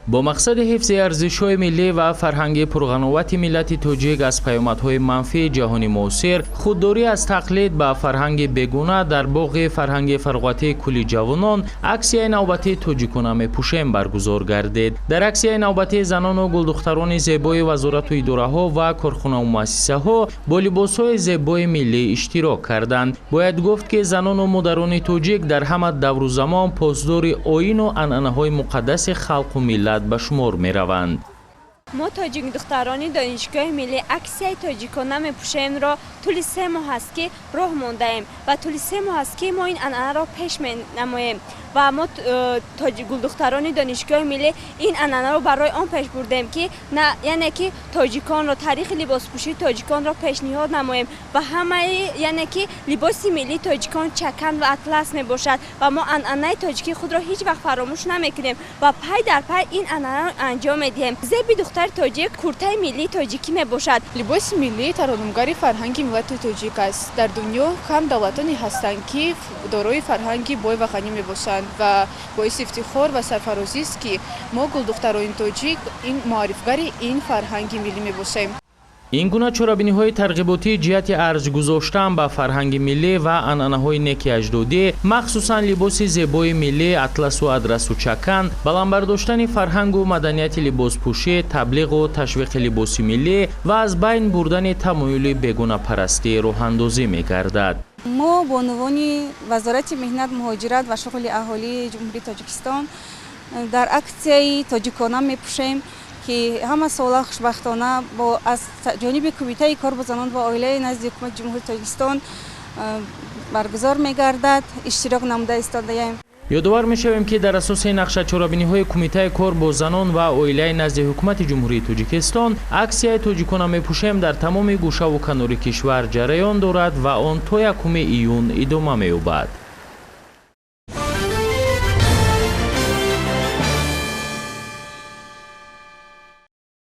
Бо мақсади ҳифзи арзишҳои миллӣ ва фарҳанги пурғановати миллати тоҷик аз паёмадҳои манфии ҷаҳони муосир, худдорӣ аз тақлид ба фарҳанги бегуна дар боғи фарҳанги фарғатии кулли ҷавонон аксияи навбатии «Тоҷикона мепӯшем» баргузор гардид. Дар аксияи навбатии занону гулдухтарони зебои вазорату идораҳо ва корхонаву муассисаҳо бо либосҳои зебои миллӣ иштирок карданд. Бояд гуфт, ки занону модарони тоҷик дар ҳама давру замон посдори оину анъанаҳои муқаддаси халқу миллат ба шумор мераванд. Мо, тоҷик духтарони Донишгоҳи миллӣ, аксияи «Тоҷикона мепӯшемро» тӯли 3 моҳ аст, ки роҳ мондаем, ва тӯли 3 моҳ аст, ки мо ин анъанаро пеш менамоем. Ва мо, гулдухтарони Донишгоҳи миллӣ, ин анъанаро барои он пеш бурдем, ки яъне ки тоҷиконро, таърихи либоспӯшии тоҷиконро пешниҳод намоем ва ҳамаи, яъне ки либоси миллии тоҷикон чакан ва атлас мебошад. Ва мо анъанаи тоҷикии худро ҳеҷ вақт фаромӯш намекунем ва пай дар пай ин анъанаро анҷом медиҳем. Зеби духтари тоҷик куртаи миллии тоҷикӣ мебошад. Либоси миллӣ тараннумгари фарҳанги миллати тоҷик аст. Дар дунё кам давлатоне ҳастанд, ки дорои фарҳанги бой ва ғанӣ мебошанд, ва боиси ифтихор ва сарфарозист, ки мо, гулдухтарони тоҷик, ин муаррифгари ин фарҳанги миллӣ мебошем. Ин гуна чорабиниҳои тарғиботӣ ҷиҳати арҷ гузоштан ба фарҳанги миллӣ ва анъанаҳои неки аҷдодӣ, махсусан либоси зебои миллӣ, атласу адрасу чакан, баланд бардоштани фарҳангу маданияти либоспӯшӣ, таблиғу ташвиқи либоси миллӣ ва аз байн бурдани тамоюли бегонапарастӣ роҳандозӣ мегардад. Мо, бонувони Вазорати меҳнат, муҳоҷират ва шуғли аҳолии Ҷумҳурии Тоҷикистон, дар аксияи «Тоҷикона мепӯшем», ки ҳама сола хушбахтона бо аз ҷониби Кумитаи кор бо занон ва оилаи назди Ҳукумати Ҷумҳурии Тоҷикистон баргузор мегардад, иштирок намуда истодаем. Ёдовар мешавем, ки дар асоси нақша чорабиниҳои Кумитаи кор бо занон ва оилаи назди Ҳукумати Ҷумҳурии Тоҷикистон аксияи «Тоҷикона мепӯшем» дар тамоми гӯшаву канори кишвар ҷараён дорад ва он то 1 июн идома меёбад.